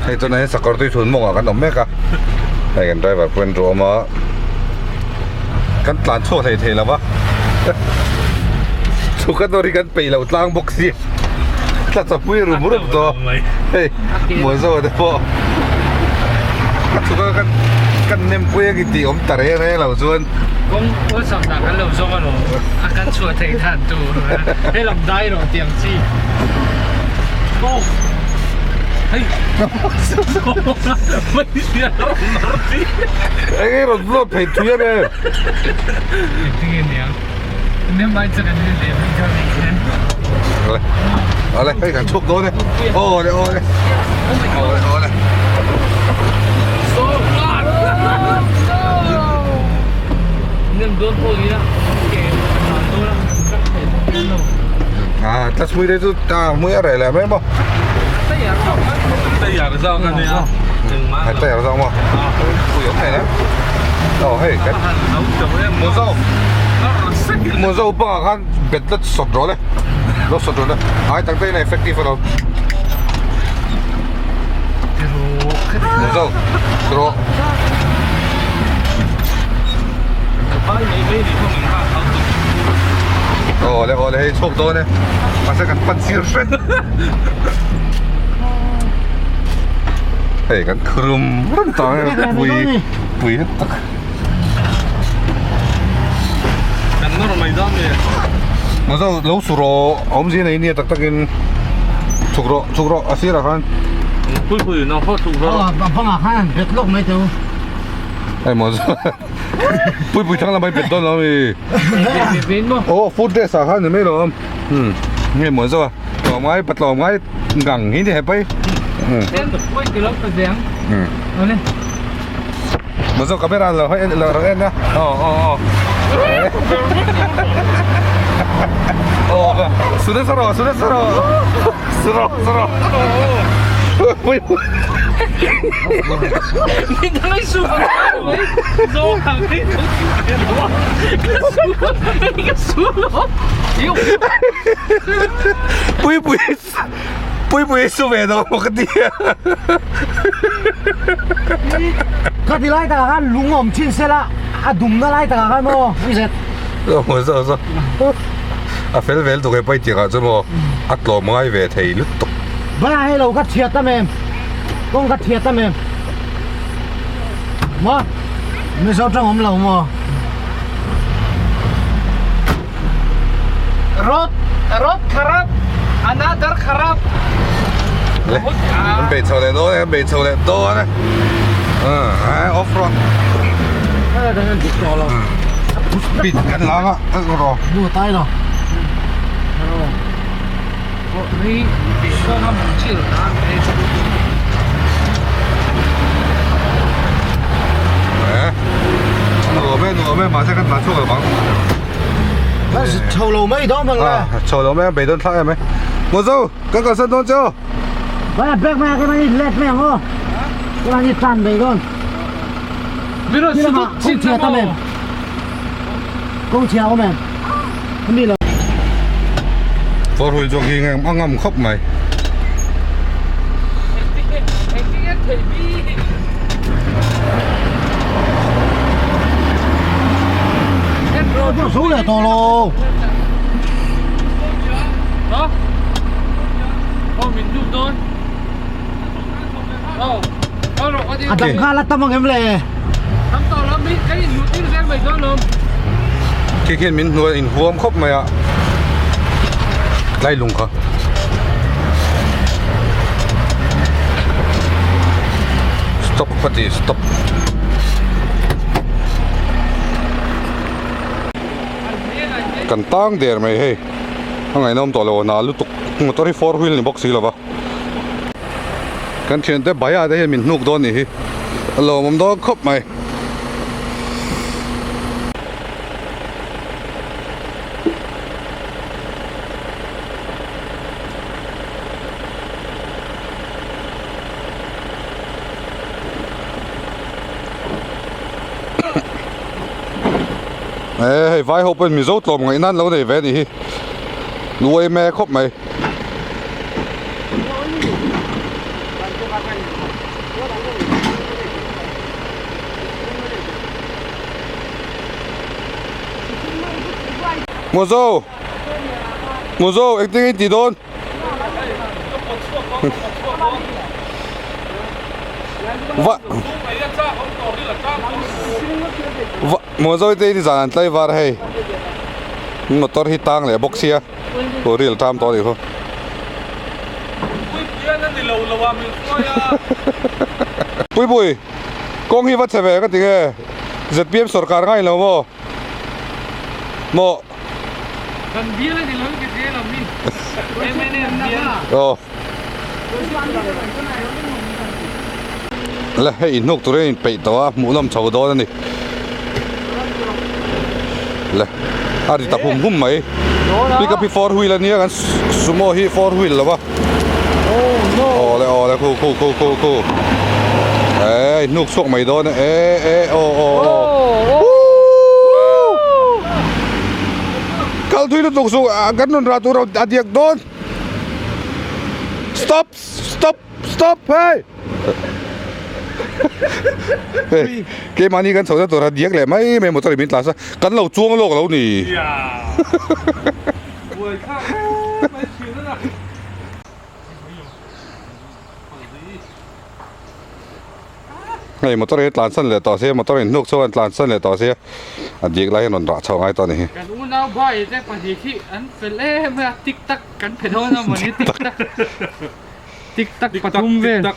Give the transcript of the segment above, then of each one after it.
Hei tunah hian sakawr tui chhun mawngah kan awm mek a, hei kan driver pawh in ruam a, kan tlan chhuak hlei thei lo va, chhuk a nawr hi kan peih lo tlang bawk si, tla chawpui rum rum tawh hei Muanzawa te pawh a chhuk a kan kan nem pui ang tih awm ta reng reng lo chuan. Kawng awlsam dah kan lo zawng alawm a kan chhuah theih dan tur he lam dai rawh tih ang chi. Oh hei Eng rawn vlog thei thui a nia. Engtinge niang nem ai chuan an lem ka ring hian. Ale ale hei kan chhuk dawn e. Aw le aw le. Aw le aw le. So Nem dawn pawh nia ke dan dawn a kan thei bawk lo. À, ta mui đây chú ta mui ở đây là mấy mà. Tayar zawk a nia. Hãy tayar zawk mà. Ui ống này đấy. Ồ hey cái. Mùa dâu. Mùa dâu băng khan bet rất sọt rồi đấy. Nó sọt rồi đấy. Ai tăng tay này effective rồi. Mùa dâu. Rồi. Aw le aw le hei chhuak dawn e mahse kan pan sir hret hei kan khrum rum tawh ang pui pui het tak kan nawr mai dawn nge maw zo lo su rawh a awmzia nei nia tak takin chhuk rawh chhuk rawh a sirah khan pui pui nang pawh chhuk rawh a bangah khan an bet lawk mai teu hei maw zo pui pui thang lam a in bet dawn lo ami aw food dress ah khan ni mai lo awm hmm nge maw zo a tlawm ngai pa tlawm ngai ngang hi ni hepai hmm hmm maw zo camera lo hei lo rawn en a aw aw aw aw sura sura sura sura sura sura pui pui Pui pui pui pui su ve dawn maw ka ti a. Ka ti lai takah khan lung awm thin se la a dumna lai takah khan maw i zet. Aw zo zo a fel vel tuk e pawi tih ah chuan maw a tlawm ngai ve thei lutuk. Bana hei lo ka thiat a mem kawng ka thiat a mem maw Mizo tang awm lo maw. Road road kharap another kharap. Le an bei chho leh dawn e an bei chho leh dawn e off road. Speed kan lang a rawh. Nu tai lo. Nuam e nuam e mahse kan tlan chhuak lo bang. Chho lo mai dawn bang la. Chho lo mai a beidawn thlak em e. Mozo kan kalsan dawn che aw. Vai back mai ke mai left mai ang aw. Ke mai tlan bei dawn. Biro su chin ta mem. Kawng chhia awm em? Ni lo. Four wheel zawk hi a ngam khawp mai. Số lẻ to lo. A dang kha la tam ang em le? Khi khian min hnuai in huam khawp mai a lailung kha stop ka ti stop kan tang der mai hei a ngaihnawm tawh lo a na lutuk motor hi four wheel ni bawk si lo va. Kan thiante baiah te hian min hnuk dawn nih hi a lawmawm dawn khawp mai. E hei vai ho pawhin Mizo tlawm ngaih nan lo nei ve a nih hi nuai mek khawp mai. Muzo Muzo engtin nge i tih dawn? Va Va Muzo te hi zan an tlai var hei motor hi tang leh bawk sia aw ril tam tawh a nih khaw. Puipui kawng hi va chhe ve ka ti nge zpm sorkar ngai lo maw maw. Kan bial a ni lo ka ti lo mi mnf bial. Aw. Le hei inhnuk turin in peih tawh a hmuh nawm chho dawn a ni. Le a ri ta hum hum mai. Pickup hi four wheel a nia kan sumo hi four wheel lo va. Aw le aw le khu khu khu khu khu. E inhnuk chhuak mai dawn e e e aw aw aw. Kal thui lutuk suh kan rawn rah tur a diak dawn. Stop stop stop hey. Hei keimahni kan chho na tur a diak leh mai mai motor in min tlan sa kan lo chuang lawk lo ni. Hei motor hi tlan san leh tawh sia motor in hnuk chuan tlan san leh tawh sia a dik lai hian rawn rah chho ngai tawh a ni hi. Kan unau bai te pahnih khi an fel em a tik tak kan pe dawn a mawni tik tak tik tak pathum vel.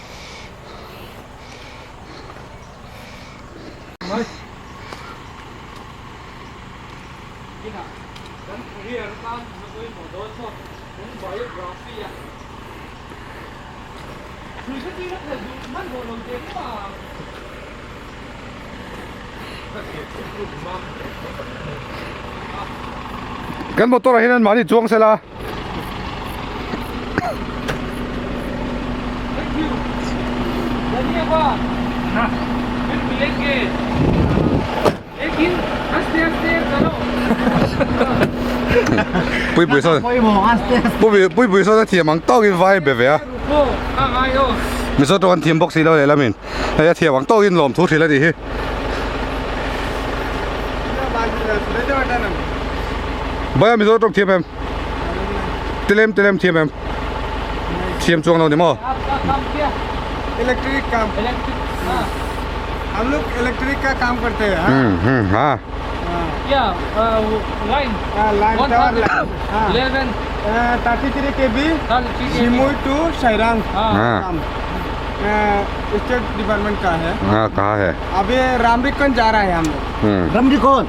Kan motor ah hian an mahni chuang sela. Puipui sawn Puipui sawn a thiam ang tawkin vai be ve a Mizo tawng an thiam bawk si lo leh lamin hei a thiam ang tawkin lawmthu hrilh a nih hi. Bhaiya Mizo tawng thiam em? Tilem tilem thiam em? Thiam chuang lo ni maw? Electric काम हम लोग electric का काम करते हैं हाँ Hmm hmm ha. Yeah, line. Line tower line हाँ 11, 33 K V 33 KV. Simui to Sairang हाँ हाँ काम स्टेट डिपार्टमेंट का है हाँ कहाँ है? अभी रामरिकन जा रहा है हम लोग Hmm. Ramri kawn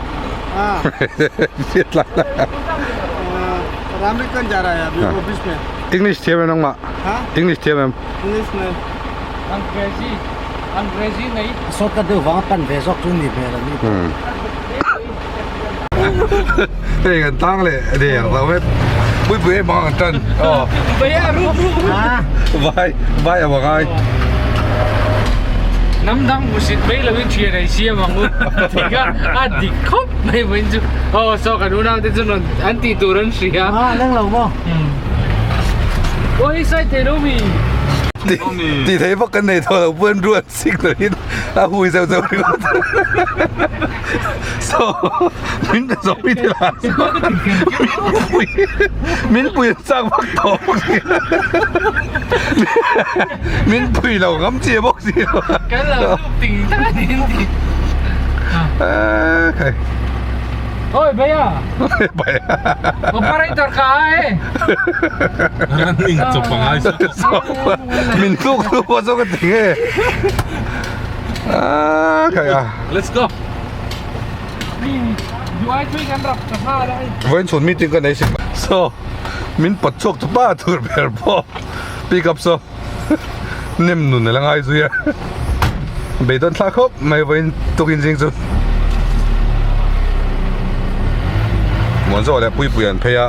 हाँ रामरिकन जा रहा है अभी ऑफिस में English thiam em nangmah? हाँ English thiam em? English में Angrezi Angrezi nei sawt ka deuh vang a pan ve zawk chu ni hmel a ni. Hmm. Hei kan tang leh der lo e pui pui em ang an tan aw. Vai vai a ngai. Hnam dang hmusit mai loin thian ai siam ang u tih kha a dik khawp mai vawiin chu aw saw kan unau te chuan rawn an tih tur an hria. A leng lo maw? Aw hei sai thei lo mi. Tih theih vak kan nei tawh lo puan ruat signal in a hui zeuh zeuh ringawt so min pe zawk mi thil ah min pui min pui an chak vak tawh bawk si min pui lo ngam chi bawk si lo Kan lo tuk ting tak a ni an ti. Khai. Oi bhaiya. Bhaiya. Operator ka hai. Running chawp a ngai zawk. Min tluk tluk pawh zawk a ti nge. Ah khai a. Let's go. Vawiin chhun meeting ka nei sim. So min pawt chhuak tu pa tur ber pawh pick up saw nem nun a la ngai zui a. Beidawn thlak khawp mai vawiin tukin zing chu. Muanzawh leh Puipui an phei a.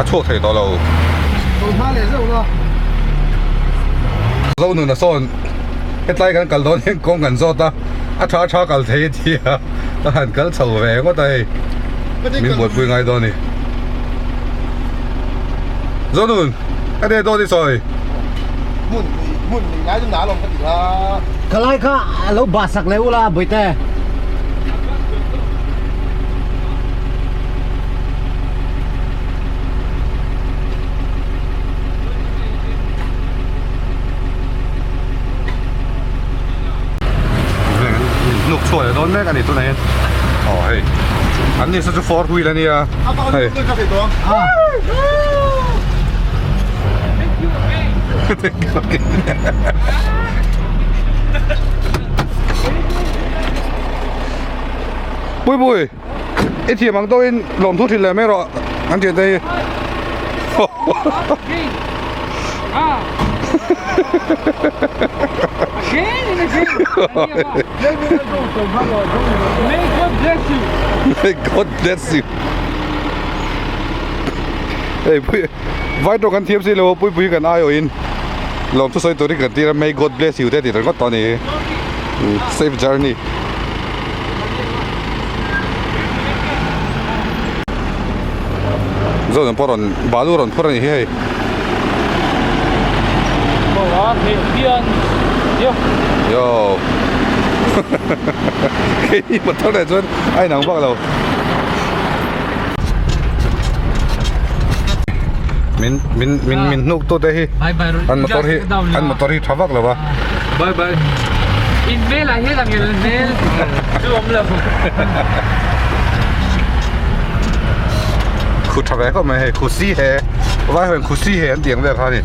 A chhuak thei tawh lo. Zonuna sawn hetlai kan kal dawn hian kawng kan zawt a, a tha tha kal thei a ti a, ka han kal chho ve ngawt a hei. Min buaipui ngai dawn a ni. Zonun! A ne dawt i sawi. Hmun hmun ngai chu na lawm ka ti kha. Ka lai kha a lo bah sak leh ula Bawihte. Hnuk chhuah leh dawn mek a ni tunah hian. Aw hei an ni sa chu four wheel a nia. Hei. Pui pui i thiam ang tawhin lawmthu thin leh mai rawh an thiante hi. May God bless you. May God bless you. Hei pui vai tawng kan thiam si lo pui pui kan ai awhin lawm thusawi turin kan tir a may God bless you te tih ringawt tawh a ni safe journey. Zawng pawh rawn balu rawn phur a ni hi hei. Yo. Keini motor leh chuan a inang vak lo. Min min min min hnuk tu te hi an motor hi an motor hi tha vak lo va. Bye bye. In hmel ah hian ang el hmel chu awm lo. Khu tha ve khawp mai hei khusi he vai ho in khusi he an tih ang vel kha a ni.